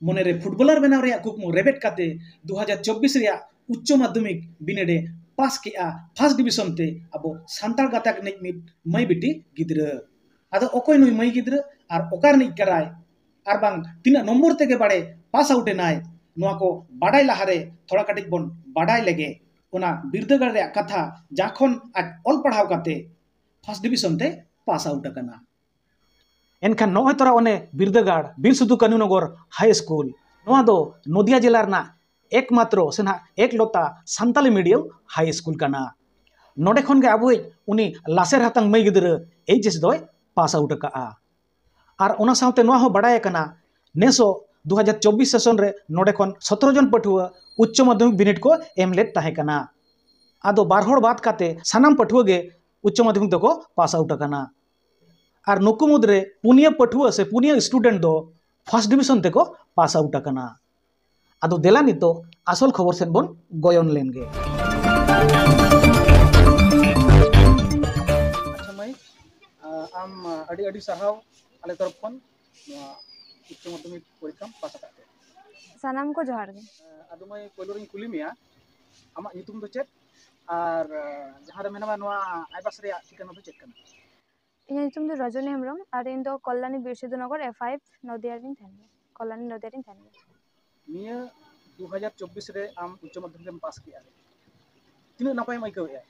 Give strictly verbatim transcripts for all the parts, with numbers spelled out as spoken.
ᱢᱚᱱᱮᱨᱮ ᱯᱷᱩᱴᱵᱚᱞᱟᱨ ᱵᱮᱱᱟᱣ ᱨᱮᱭᱟᱜ ᱠᱩᱠᱢᱩ ᱨᱮᱵᱮᱫ ᱠᱟᱛᱮ ᱫᱩ ᱦᱟᱡᱟᱨ ᱪᱚᱵᱵᱤᱥ ᱨᱮᱭᱟᱜ ᱩᱪᱪᱚ ᱢᱟᱫᱽᱫᱷᱚᱢᱤᱠ ᱵᱤᱱᱤᱰ ᱮ ᱯᱟᱥ ᱠᱮᱜᱼᱟ ᱯᱷᱟᱥᱴ ᱰᱤᱵᱤᱥᱚᱱ ᱛᱮ ᱟᱵᱚ ᱥᱟᱱᱛᱟᱲ ᱜᱟᱛᱟᱠ ᱨᱤᱱᱤᱡ ᱢᱤᱫ ᱢᱟᱹᱭ ᱵᱤᱴᱤ ᱜᱤᱫᱽᱨᱟᱹ᱾ ᱟᱫᱚ ᱚᱠᱚᱭ ᱱᱩᱭ ᱢᱟᱹᱭ ᱜᱤᱫᱽᱨᱟᱹ ᱟᱨ ᱚᱠᱟ ᱨᱤᱱᱤᱡ ᱠᱟᱱᱟᱭ ᱟᱨ ᱵᱟᱝ ᱛᱤᱱᱟᱹᱜ ᱱᱚᱢᱵᱚᱨ ᱛᱮᱜᱮ ᱵᱟᱲᱮ ᱯᱟᱥ ᱟᱣᱩᱴ ᱮᱱᱟᱭ, ᱱᱚᱣᱟ ᱠᱚ ᱵᱟᱰᱟᱭ ᱞᱟᱦᱟᱨᱮ ᱛᱷᱚᱲᱟ ᱠᱟᱹᱴᱤᱡ ᱵᱚᱱ ᱵᱟᱰᱟᱭ ᱞᱮᱜᱮ ᱚᱱᱟ ᱵᱤᱨᱫᱟᱹᱜᱟᱲ ᱨᱮᱭᱟᱜ ᱠᱟᱛᱷᱟ, ᱡᱟᱦᱟᱸ ᱠᱷᱚᱱ ᱟᱡ ᱚᱞ ᱯᱟᱲᱦᱟᱣ ᱠᱟᱛᱮ ᱯᱷᱟᱥᱴ ᱰᱤᱵᱤᱥᱚᱱ ᱛᱮ ᱯᱟᱥ ᱟᱣᱩᱴ ᱟᱠᱟᱱᱟ᱾ ᱮᱱᱠᱷᱟᱱ ᱱᱚᱜᱼᱚᱭ ᱛᱚᱨᱟ ᱚᱱᱮ ᱵᱤᱨᱫᱟᱹᱜᱟᱲ ᱵᱤᱨ ᱥᱤᱫᱷᱩ ᱠᱟᱹᱱᱦᱩ ᱱᱚᱜᱚᱨ ᱦᱟᱭ ᱥᱠᱩᱞ, ᱱᱚᱣᱟ ᱫᱚ ᱱᱚᱫᱤᱭᱟ ᱡᱮᱞᱟ ᱨᱮᱱᱟᱜ ᱮᱠᱢᱟᱛᱨᱚ ᱥᱮ ᱱᱟᱦᱟᱜ ᱮᱠᱞᱚᱛᱟ ᱥᱟᱱᱛᱟᱞᱤ ᱢᱤᱰᱤᱭᱟᱢ ᱦᱟᱭ ᱥᱠᱩᱞ ᱠᱟᱱᱟ᱾ ᱱᱚᱰᱮ ᱠᱷᱚᱱ ᱜᱮ ᱟᱵᱚᱭᱤᱡ ᱩᱱᱤ ᱞᱟᱥᱮᱨ ᱦᱟᱛᱟᱝ ᱢᱟᱹᱭ ᱜᱤᱫᱽᱨᱟᱹ ᱮᱭᱤᱪ ᱮᱥ ᱫᱚᱭ ᱯᱟᱥ ᱟᱣᱩᱴ ᱟᱠᱟᱫᱼᱟ᱾ ᱟᱨ ᱚᱱᱟ ᱥᱟᱶᱛᱮ ᱱᱚᱣᱟ ᱦᱚᱸ ᱵᱟᱰᱟᱭ ᱟᱠᱟᱱᱟ, ᱱᱮᱥᱚᱜ ᱫᱩ ᱦᱟᱡᱟᱨ ᱪᱚᱵᱵᱤᱥ ᱥᱮᱥᱚᱱ ᱨᱮ ᱱᱚᱰᱮ ᱠᱷᱚᱱ ᱥᱚᱛᱨᱚ ᱡᱚᱱ ᱯᱟᱹᱴᱷᱩᱣᱟᱹ ᱩᱪᱪᱚ ᱢᱟᱫᱽᱫᱷᱚᱢᱤᱠ ᱵᱤᱱᱤᱰ ᱠᱚ ᱮᱢ ᱞᱮᱫ ᱛᱟᱦᱮᱸ ᱠᱟᱱᱟ᱾ ᱟᱫᱚ ᱵᱟᱨ ᱦᱚᱲ ᱵᱟᱫ ᱠᱟᱛᱮ ᱥᱟᱱᱟᱢ ᱯᱟᱹᱴᱷᱩᱣᱟᱹ ᱜᱮ ᱩᱪᱪᱚ ᱢᱟᱫᱽᱫᱷᱚᱢᱤᱠ ᱫᱚᱠᱚ ᱯᱟᱥ ᱟᱣᱩᱴ ᱟᱠᱟᱱᱟ᱾ ᱟᱨ ᱱᱩᱠᱩ ᱢᱩᱫᱽᱨᱮ ᱯᱩᱱᱭᱟᱹ ᱯᱟᱹᱴᱷᱩᱣᱟᱹ ᱥᱮ ᱯᱩᱱᱭᱟᱹ ᱥᱴᱩᱰᱮᱱᱴ ᱫᱚ ᱯᱷᱟᱥᱴ ᱰᱤᱵᱤᱥᱚᱱ ᱛᱮᱠᱚ ᱯᱟᱥ ᱟᱣᱩᱴ ᱟᱠᱟᱱᱟ᱾ ᱟᱫᱚ ᱫᱮᱞᱟ ᱱᱤᱛᱚᱜ ᱟᱥᱚᱞ ᱠᱷᱚᱵᱚᱨ ᱥᱮᱫ ᱵᱚᱱ ᱜᱚᱭᱚᱱ ᱞᱮᱱ ᱜᱮ᱾ ᱟᱪᱪᱷᱟ ᱢᱟᱹᱭ, ᱟᱢ ᱟᱹᱰᱤ ᱟᱹᱰᱤ ᱥᱟᱨᱦᱟᱣ ᱟᱞᱮ ᱛᱚᱨᱚᱯ ᱠᱷᱚᱱ ᱱᱚᱣᱟ ᱩᱪᱪᱚ ᱢᱟᱫᱽᱫᱷᱚᱢᱤᱠ ᱯᱚᱨᱤᱠᱠᱷᱟᱢ ᱯᱟᱥ ᱟᱠᱟᱫ ᱛᱮ᱾ ᱥᱟᱱᱟᱢ ᱠᱚ ᱡᱚᱦᱟᱨ ᱜᱮ᱾ ᱟᱫᱚ ᱢᱟᱹᱭ, ᱯᱳᱭᱞᱳ ᱨᱤᱧ ᱠᱩᱞᱤ ᱢᱮᱭᱟ, ᱟᱢᱟᱜ ᱧᱩᱛᱩᱢ ᱫᱚ ᱪᱮᱫ? ᱟᱨ ᱡᱟᱦᱟᱸ ᱨᱮ ᱢᱮᱱᱟᱢᱟ ᱱᱚᱣᱟ ᱟᱭᱵᱟᱥ ᱨᱮᱭᱟᱜ ᱴᱷᱤᱠᱟᱹᱱᱟ ᱫᱚ ᱪᱮᱫ ᱠᱟᱱᱟ? ᱤᱧᱟᱹᱜ ᱧᱩᱛᱩᱢ ᱫᱚ ᱨᱚᱡᱚᱱᱤ ᱦᱮᱢᱵᱨᱚᱢ ᱟᱨ ᱤᱧ ᱫᱚ ᱠᱚᱞᱞᱟᱱᱤ ᱵᱤᱨ ᱥᱤᱫᱷᱩ ᱱᱚᱜᱚᱨ ᱮ ᱯᱷᱟᱭᱤᱵᱷ ᱱᱚᱫᱤᱭᱟ ᱨᱤᱧ ᱛᱟᱦᱮᱱ ᱜᱮᱭᱟ᱾ ᱠᱚᱞᱞᱟᱱᱤ ᱱᱚᱫᱤᱭᱟ ᱨᱤᱧ ᱛᱟᱦᱮᱱ ᱜᱮᱭᱟ᱾ ᱱᱤᱭᱟᱹ ᱫᱩ ᱦᱟᱡᱟᱨ ᱪᱚᱵᱵᱤᱥ ᱨᱮ ᱟᱢ ᱩᱪᱪᱚ ᱢᱟᱫᱽᱫᱷᱚᱢᱤᱠ ᱮᱢ ᱯᱟᱥ ᱠᱮᱜᱼᱟ, ᱛᱤᱱᱟᱹᱜ ᱱᱟᱯᱟᱭᱮᱢ ᱟᱹᱭᱠᱟᱹᱣᱮᱫᱼᱟ?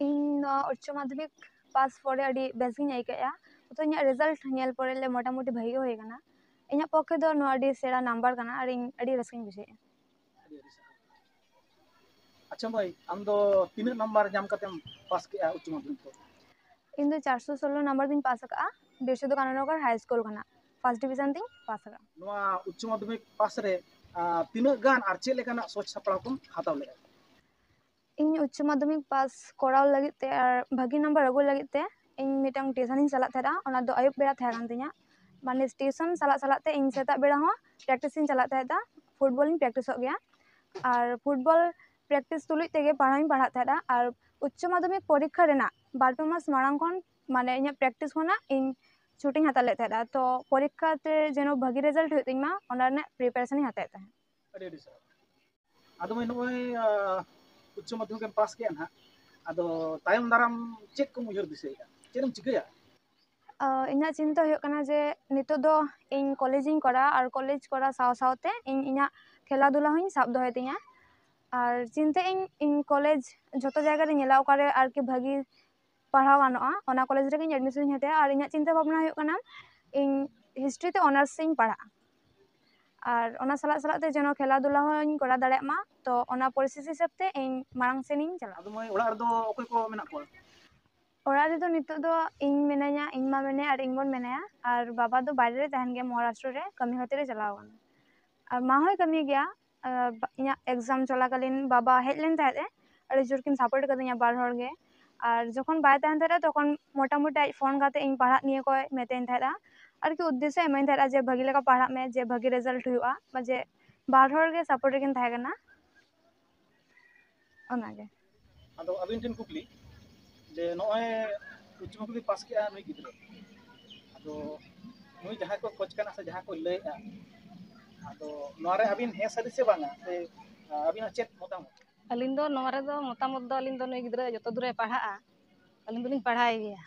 ᱤᱧ ᱱᱚᱣᱟ ᱩᱪᱪᱚ ᱢᱟᱫᱽᱫᱷᱚᱢᱤᱠ ᱯᱟᱥ ᱯᱚᱨᱮ ᱟᱹᱰᱤ ᱵᱮᱥ ᱜᱤᱧ ᱟᱹᱭᱠᱟᱹᱜᱼᱟ᱾ ᱛᱚ ᱤᱧᱟᱹᱜ ᱨᱮᱡᱟᱞᱴ ᱧᱮᱞ ᱯᱚᱨᱮ ᱞᱮ ᱢᱚᱴᱟᱢᱩᱴᱤ ᱵᱷᱟᱹᱜᱤ ᱜᱮ ᱦᱩᱭ ᱟᱠᱟᱱᱟ᱾ ᱤᱧᱟᱹᱜ ᱯᱚᱠᱠᱷᱮ ᱫᱚ ᱱᱚᱣᱟ ᱟᱹᱰᱤ ᱥᱮᱬᱟ ᱱᱟᱢᱵᱟᱨ ᱠᱟᱱᱟ ᱟᱨ ᱤᱧ ᱟᱹᱰᱤ ᱨᱟᱹᱥᱠᱟᱹᱧ ᱵᱩᱡᱷᱟᱹᱣᱮᱫᱼᱟ᱾ ᱟᱹᱰᱤ ᱟᱹᱰᱤ ᱥᱟᱨᱦᱟᱣ᱾ ᱟᱪᱪᱷᱟ ᱢᱟᱹᱭ, ᱟᱢ ᱫᱚ ᱛᱤᱱᱟᱹᱜ ᱱᱟᱢᱵᱟᱨ ᱧᱟᱢ ᱠᱟᱛᱮᱢ ᱯᱟᱥ ᱠᱮᱜᱼᱟ ᱩᱪᱪᱚ ᱢᱟᱫᱽᱫᱷᱚᱢᱤᱠ ᱫᱚ? ᱤᱧ ᱫᱚ ᱪᱟᱨᱥᱚ ᱥᱳᱞᱞᱳ ᱱᱟᱢᱵᱟᱨ ᱫᱚᱧ ᱯᱟᱥ ᱟᱠᱟᱫᱼᱟ ᱵᱤᱨ ᱥᱤᱫᱷᱩ ᱠᱟᱹᱱᱦᱩ ᱱᱚᱜᱚᱨ ᱦᱟᱭ ᱥᱠᱩᱞ ᱠᱷᱚᱱᱟᱜ᱾ ᱯᱷᱟᱥᱴ ᱰᱤᱵᱤᱥᱚᱱ ᱛᱤᱧ ᱯᱟᱥ ᱟᱠᱟᱫᱼᱟ᱾ ᱱᱚᱣᱟ ᱩᱪᱪᱚ ᱢᱟᱫᱽᱫᱷᱚᱢᱤᱠ ᱯᱟᱥ ᱨᱮ, ᱟᱨ ᱛᱤᱱᱟᱹᱜ ᱜᱟᱱ ᱟᱨ ᱪᱮᱫ ᱞᱮᱠᱟᱱᱟᱜ ᱥᱚᱡᱽ ᱥᱟᱯᱲᱟᱣ ᱠᱚᱢ ᱦᱟᱛᱟᱣ ᱞᱮᱫᱼᱟ? ᱤᱧ ᱩᱪᱪᱚ ᱢᱟᱫᱽᱫᱷᱚᱢᱤᱠ ᱯᱟᱥ ᱠᱚᱨᱟᱣ ᱞᱟᱹᱜᱤᱫ ᱛᱮ ᱟᱨ ᱵᱷᱟᱹᱜᱤ ᱱᱟᱢᱵᱟᱨ ᱟᱹᱜᱩ ᱞᱟᱹᱜᱤᱫ ᱛᱮ ᱤᱧ ᱢᱤᱫᱴᱟᱝ ᱴᱤᱭᱩᱥᱚᱱᱤᱧ ᱪᱟᱞᱟᱜ ᱛᱟᱦᱮᱸᱫᱼᱟ᱾ ᱚᱱᱟ ᱫᱚ ᱟᱹᱭᱩᱵ ᱵᱮᱲᱟ ᱛᱟᱦᱮᱸ ᱠᱟᱱ ᱛᱤᱧᱟᱹ᱾ ᱢᱟᱱᱮ ᱴᱤᱭᱩᱥᱚᱱ ᱪᱟᱞᱟᱜ ᱪᱟᱞᱟᱜ ᱛᱮ ᱤᱧ ᱥᱮᱛᱟᱜ ᱵᱮᱲᱟ ᱦᱚᱸ ᱯᱨᱮᱠᱴᱤᱥ ᱤᱧ ᱪᱟᱞᱟᱜ ᱛᱟᱦᱮᱸᱫᱼᱟ᱾ ᱯᱷᱩᱴᱵᱚᱞᱤᱧ ᱯᱨᱮᱠᱴᱤᱥᱚᱜ ᱜᱮᱭᱟ᱾ ᱟᱨ ᱯᱷᱩᱴᱵᱚᱞ ᱯᱨᱮᱠᱴᱤᱥ ᱛᱩᱞᱩᱡ ᱛᱮᱜᱮ ᱯᱟᱲᱦᱟᱣ ᱤᱧ ᱯᱟᱲᱦᱟᱜ ᱛᱟᱦᱮᱸᱫᱼᱟ᱾ ᱟᱨ ᱩᱪᱪᱚ ᱢᱟᱫᱽᱫᱷᱚᱢᱤᱠ ᱯᱚᱨᱤᱠᱠᱷᱟ ᱨᱮᱱᱟᱜ ᱵᱟᱨ ᱯᱮ ᱢᱟᱥ ᱢᱟᱲᱟᱝ ᱠᱷᱚᱱ, ᱢᱟᱱᱮ ᱤᱧᱟᱹᱜ ᱯᱨᱮᱠᱴᱤᱥ ᱠᱷᱚᱱᱟᱜ ᱤᱧ ᱪᱷᱩᱴᱤᱧ ᱦᱟᱛᱟᱣ ᱞᱮᱫ ᱛᱟᱦᱮᱸᱫᱼᱟ᱾ ᱛᱚ ᱯᱚᱨᱤᱠᱠᱷᱟ ᱛᱮ ᱡᱮᱱᱚ ᱵᱷᱟᱹᱜᱤ ᱨᱮᱡᱟᱞᱴ ᱦᱩᱭᱩᱜ ᱛᱤᱧ ᱢᱟ, ᱚᱱᱟ ᱨᱮᱱᱟᱜ ᱯᱨᱤᱯᱟᱨᱮᱥᱚᱱᱤᱧ ᱦᱟᱛᱟᱣᱮᱫ ᱛᱟᱦᱮᱸᱫ᱾ ᱟᱹᱰᱤ ᱟᱹᱰᱤ ᱥᱟᱨᱦᱟᱣ᱾ ᱟᱫᱚ ᱢᱟᱹᱭ, ᱱᱚᱜᱼᱚᱭ ᱩᱪᱪᱚ ᱢᱟᱫᱽᱫᱷᱚᱢᱤᱠ ᱮᱢ ᱯᱟᱥ ᱠᱮᱫᱼᱟ ᱱᱟᱦᱟᱜ, ᱟᱫᱚ ᱛᱟᱭᱚᱢ ᱫᱟᱨᱟᱢ ᱪᱮᱫ ᱠᱚᱢ ᱩᱭᱦᱟᱹᱨ ᱫᱤᱥᱟᱹᱭᱮᱫᱼᱟ, ᱪᱮᱫ ᱮᱢ ᱪᱤᱠᱟᱹᱭᱟ? ᱤᱧᱟᱹᱜ ᱪᱤᱱᱛᱟᱹ ᱦᱩᱭᱩᱜ ᱠᱟᱱᱟ ᱡᱮ ᱱᱤᱛᱚᱜ ᱫᱚ ᱤᱧ ᱠᱚᱞᱮᱡᱽ ᱤᱧ ᱠᱚᱨᱟᱣᱟ, ᱟᱨ ᱠᱚᱞᱮᱡᱽ ᱠᱚᱨᱟᱣ ᱥᱟᱶ ᱥᱟᱶᱛᱮ ᱤᱧ ᱤᱧᱟᱹᱜ ᱠᱷᱮᱞᱟ ᱫᱷᱩᱞᱟ ᱦᱚᱸᱧ ᱥᱟᱵ ᱫᱚᱦᱚᱭ ᱛᱤᱧᱟ᱾ ᱟᱨ ᱪᱤᱱᱛᱟᱹ ᱤᱧ, ᱤᱧ ᱠᱚᱞᱮᱡᱽ ᱡᱷᱚᱛᱚ ᱡᱟᱭᱜᱟ ᱨᱮ ᱧᱮᱞᱟ ᱚᱠᱟᱨᱮ ᱟᱨᱠᱤ ᱵᱷᱟᱹᱜᱤ ᱯᱟᱲᱦᱟᱣ ᱜᱟᱱᱚᱜᱼᱟ, ᱚᱱᱟ ᱠᱚᱞᱮᱡᱽ ᱨᱮᱜᱮᱧ ᱮᱰᱢᱤᱥᱚᱱ ᱤᱧ ᱦᱟᱛᱟᱣᱟ᱾ ᱟᱨ ᱤᱧᱟᱹᱜ ᱪᱤᱱᱛᱟᱹ ᱵᱷᱟᱵᱽᱱᱟ ᱦᱩᱭᱩᱜ ᱠᱟᱱᱟ ᱤᱧ ᱦᱤᱥᱴᱨᱤ ᱛᱮ ᱚᱱᱟᱨᱥ ᱤᱧ ᱯᱟᱲᱦᱟᱜᱼᱟ, ᱟᱨ ᱚᱱᱟ ᱥᱟᱞᱟᱜ ᱥᱟᱞᱟᱜ ᱛᱮ ᱡᱮᱱᱚ ᱠᱷᱮᱞᱟ ᱫᱷᱩᱞᱟ ᱦᱚᱸᱧ ᱠᱚᱨᱟᱣ ᱫᱟᱲᱮᱭᱟᱜ ᱢᱟ᱾ ᱛᱚ ᱚᱱᱟ ᱯᱚᱨᱤᱥᱛᱷᱤᱛᱤ ᱦᱤᱥᱟᱹᱵ ᱛᱮ ᱤᱧ ᱢᱟᱲᱟᱝ ᱥᱮᱱ ᱤᱧ ᱪᱟᱞᱟᱜᱼᱟ᱾ ᱟᱫᱚ ᱢᱟᱹᱭ, ᱚᱲᱟᱜ ᱨᱮᱫᱚ ᱚᱠᱚᱭ ᱠᱚ ᱢᱮᱱᱟᱜ ᱠᱚᱣᱟ? ᱚᱲᱟᱜ ᱨᱮᱫᱚ ᱱᱤᱛᱚᱜ ᱫᱚ ᱤᱧ ᱢᱤᱱᱟᱹᱧᱟ, ᱤᱧ ᱢᱟ ᱢᱮᱱᱟᱭᱟ ᱟᱨ ᱤᱧ ᱵᱚᱱ ᱢᱮᱱᱟᱭᱟ᱾ ᱟᱨ ᱵᱟᱵᱟ ᱫᱚ ᱵᱟᱭᱨᱮ ᱨᱮ ᱛᱟᱦᱮᱱ ᱜᱮᱭᱟ, ᱢᱚᱦᱟᱨᱟᱥᱴᱨᱚ ᱨᱮ ᱠᱟᱹᱢᱤ ᱠᱷᱟᱹᱛᱤᱨ ᱮ ᱪᱟᱞᱟᱣ ᱟᱠᱟᱱᱟ᱾ ᱟᱨ ᱢᱟ ᱦᱚᱸᱭ ᱠᱟᱹᱢᱤ ᱜᱮᱭᱟ᱾ ᱟᱨ ᱵᱟ-, ᱤᱧᱟᱹᱜ ᱮᱠᱡᱟᱢ ᱪᱚᱞᱟᱠᱟᱞᱤᱱ ᱵᱟᱵᱟ ᱦᱮᱡ ᱞᱮᱱ ᱛᱟᱦᱮᱸᱫ ᱮ, ᱟᱹᱰᱤ ᱡᱳᱨ ᱠᱤᱱ ᱥᱟᱯᱳᱨᱴ ᱠᱟᱫᱤᱧᱟ ᱵᱟᱨ ᱦᱚᱲ ᱜᱮ᱾ ᱟᱨ ᱡᱚᱠᱷᱚᱱ ᱵᱟᱭ ᱛᱟᱦᱮᱱ ᱛᱟᱦᱮᱸᱫ ᱛᱚᱠᱷᱚᱱ ᱢᱚᱴᱟᱢᱩᱴᱤ ᱟᱡ ᱯᱷᱳᱱ ᱠᱟᱛᱮ ᱤᱧ ᱯᱟᱲᱦᱟᱜ ᱱᱤᱭᱟᱹ ᱠᱚᱭ ᱢᱮᱛᱟᱹᱧ ᱛᱟᱦᱮᱸᱫᱼᱟ, ᱟᱨᱠᱤ ᱩᱫᱽᱫᱮᱥᱥᱚ ᱮᱢᱟᱹᱧ ᱛᱟᱦᱮᱸᱫᱼᱟ ᱡᱮ ᱵᱷᱟᱹᱜᱤ ᱞᱮᱠᱟ ᱯᱟᱲᱦᱟᱜ ᱢᱮ, ᱡᱮ ᱵᱷᱟᱹᱜᱤ ᱨᱮᱡᱟᱞᱴ ᱦᱩᱭᱩᱜᱼᱟ, ᱡᱮ ᱵᱟᱨ ᱦᱚᱲ ᱜᱮ ᱥᱟᱯᱳᱨᱴ ᱨᱮᱠᱤᱱ ᱛᱟᱦᱮᱸ ᱠᱟᱱᱟ᱾ ᱚᱱᱟᱜᱮ᱾ ᱟᱫᱚ ᱟᱹᱵᱤᱱ ᱴᱷᱮᱱ ᱠᱩᱠᱞᱤ, ᱡᱮ ᱱᱚᱜᱼᱚᱭ ᱩᱪᱪᱚ ᱢᱟᱫᱽᱫᱷᱚᱢᱤᱠ ᱯᱟᱥ ᱠᱮᱜᱼᱟ ᱱᱩᱭ ᱜᱤᱫᱽᱨᱟᱹ, ᱟᱫᱚ ᱱᱩᱭ ᱡᱟᱦᱟᱸᱭ ᱠᱚ ᱠᱷᱚᱡᱽ ᱠᱟᱱᱟ ᱥᱮ ᱡᱟᱦᱟᱸ ᱠᱚ ᱞᱟᱹᱭᱮᱫᱼᱟ, ᱟᱫᱚ ᱱᱚᱣᱟ ᱨᱮ ᱟᱹᱵᱤᱱ ᱦᱮᱸ ᱥᱟᱹᱨᱤ ᱥᱮ ᱵᱟᱝᱟ, ᱥᱮ ᱟᱹᱵᱤᱱᱟᱜ ᱪᱮᱫ ᱢᱚᱛᱟᱢᱚᱛ? ᱟᱹᱞᱤᱧ ᱫᱚ ᱱᱚᱣᱟ ᱨᱮᱫᱚ ᱢᱚᱛᱟᱢᱚᱛ ᱫᱚ, ᱟᱹᱞᱤᱧ ᱫᱚ ᱱᱩᱭ ᱜᱤᱫᱽᱨᱟᱹ ᱡᱚᱛᱚ ᱫᱩᱨᱮ ᱯᱟᱲᱦᱟᱜᱼᱟ, ᱟᱹᱞᱤᱧ ᱫᱚᱞᱤᱧ ᱯᱟᱲᱦᱟᱣᱮ ᱜᱮᱭᱟ,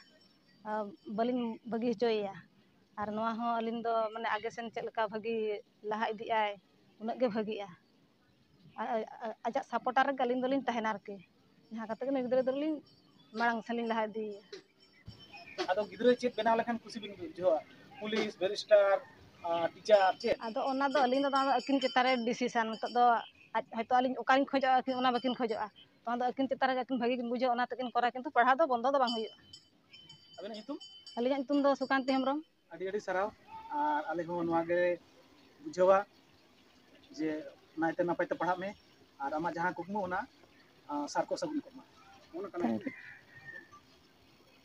ᱟᱨ ᱵᱟᱹᱞᱤᱧ ᱵᱟᱹᱜᱤ ᱦᱚᱪᱚᱭᱮᱭᱟ᱾ ᱟᱨ ᱱᱚᱣᱟ ᱦᱚᱸ ᱟᱹᱞᱤᱧ ᱫᱚ ᱢᱟᱱᱮ ᱟᱜᱮ ᱥᱮᱱ ᱪᱮᱫ ᱞᱮᱠᱟ ᱵᱷᱟᱹᱜᱤ ᱞᱟᱦᱟ ᱤᱫᱤᱜ ᱟᱭ, ᱩᱱᱟᱹᱜ ᱜᱮ ᱵᱷᱟᱹᱜᱤᱜᱼᱟ᱾ ᱟ-, ᱟ-, ᱟᱡᱟᱜ ᱥᱟᱯᱳᱨᱴᱟᱨ ᱨᱮᱜᱮ ᱟᱹᱞᱤᱧ ᱫᱚᱞᱤᱧ ᱛᱟᱦᱮᱱᱟ ᱟᱨᱠᱤ, ᱡᱟᱦᱟᱸ ᱠᱟᱛᱮ ᱜᱮ ᱱᱩᱭ ᱜᱤᱫᱽᱨᱟᱹ ᱫᱚᱞᱤᱧ ᱢᱟᱲᱟᱝ ᱥᱮᱱ ᱞᱤᱧ ᱞᱟᱦᱟ ᱤᱫᱤᱭᱮᱭᱟ᱾ ᱟᱫᱚ ᱜᱤᱫᱽᱨᱟᱹ ᱪᱮᱫ ᱵᱮᱱᱟᱣ ᱞᱮᱠᱷᱟᱱ ᱠᱩᱥᱤ ᱵᱤᱱ ᱵᱩᱡᱷᱟᱹᱣᱟ? ᱯᱩᱞᱤᱥ, ᱵᱮᱨᱤᱥᱴᱟᱨ, ᱟᱨ ᱴᱤᱪᱟᱨ, ᱪᱮᱫ? ᱟᱫᱚ ᱚᱱᱟ ᱫᱚ ᱟᱹᱞᱤᱧ ᱫᱚ, ᱚᱱᱟ ᱫᱚ ᱟᱹᱠᱤᱱ ᱪᱮᱛᱟᱱ ᱨᱮ ᱰᱤᱥᱤᱥᱚᱱ᱾ ᱱᱤᱛᱚᱜ ᱫᱚ ᱟᱡ ᱦᱚᱭᱛᱳ ᱟᱹᱞᱤᱧ ᱚᱠᱟᱞᱤᱧ ᱠᱷᱚᱡᱚᱜᱼᱟ, ᱟᱹᱠᱤᱱ ᱚᱱᱟ ᱵᱟᱹᱠᱤᱱ ᱠᱷᱚᱡᱚᱜᱼᱟ᱾ ᱛᱚ ᱚᱱᱟ ᱫᱚ ᱟᱹᱠᱤᱱ ᱪᱮᱛᱟᱱ ᱨᱮᱜᱮ ᱟᱹᱠᱤᱱ ᱵᱷᱟᱹᱜᱤ ᱠᱤᱱ ᱵᱩᱡᱷᱟᱹᱣᱟ, ᱚᱱᱟ ᱛᱮᱠᱤᱱ ᱠᱚᱨᱟᱣᱟ, ᱠᱤᱱᱛᱩ ᱯᱟᱲᱦᱟᱣ ᱫᱚ ᱵᱚᱱᱫᱚ ᱫᱚ ᱵᱟᱝ ᱦᱩᱭᱩᱜᱼᱟ᱾ ᱟᱹᱵᱤᱱᱟᱜ ᱧᱩᱛᱩᱢ? ᱟᱹᱞᱤᱧᱟᱜ ᱧᱩᱛᱩᱢ ᱫᱚ ᱥᱩᱠᱟᱱᱛᱤ ᱦᱮᱢᱵᱨᱚᱢ᱾ ᱟᱹᱰᱤ ᱟᱹᱰᱤ ᱥᱟᱨᱦᱟᱣ᱾ ᱟᱨ ᱟᱞᱮ ᱦᱚᱸ ᱱᱚᱣᱟ ᱜᱮ ᱵᱩᱡᱷᱟᱹᱣᱟ ᱡᱮ ᱱᱟᱭᱛᱮ ᱱᱟᱯᱟᱭ ᱛᱮ ᱯᱟᱲᱦᱟᱜ ᱢᱮ ᱟᱨ ᱟᱢᱟᱜ ᱡᱟᱦᱟᱸ ᱠᱩᱠᱢᱩ ᱚᱱᱟ, ᱟᱸ, ᱥᱟᱨ ᱠᱚ ᱥᱟᱹᱜᱩᱱ ᱠᱚᱜ ᱢᱟ᱾ ᱚᱱᱟ ᱠᱟᱱᱟ᱾ Thank you᱾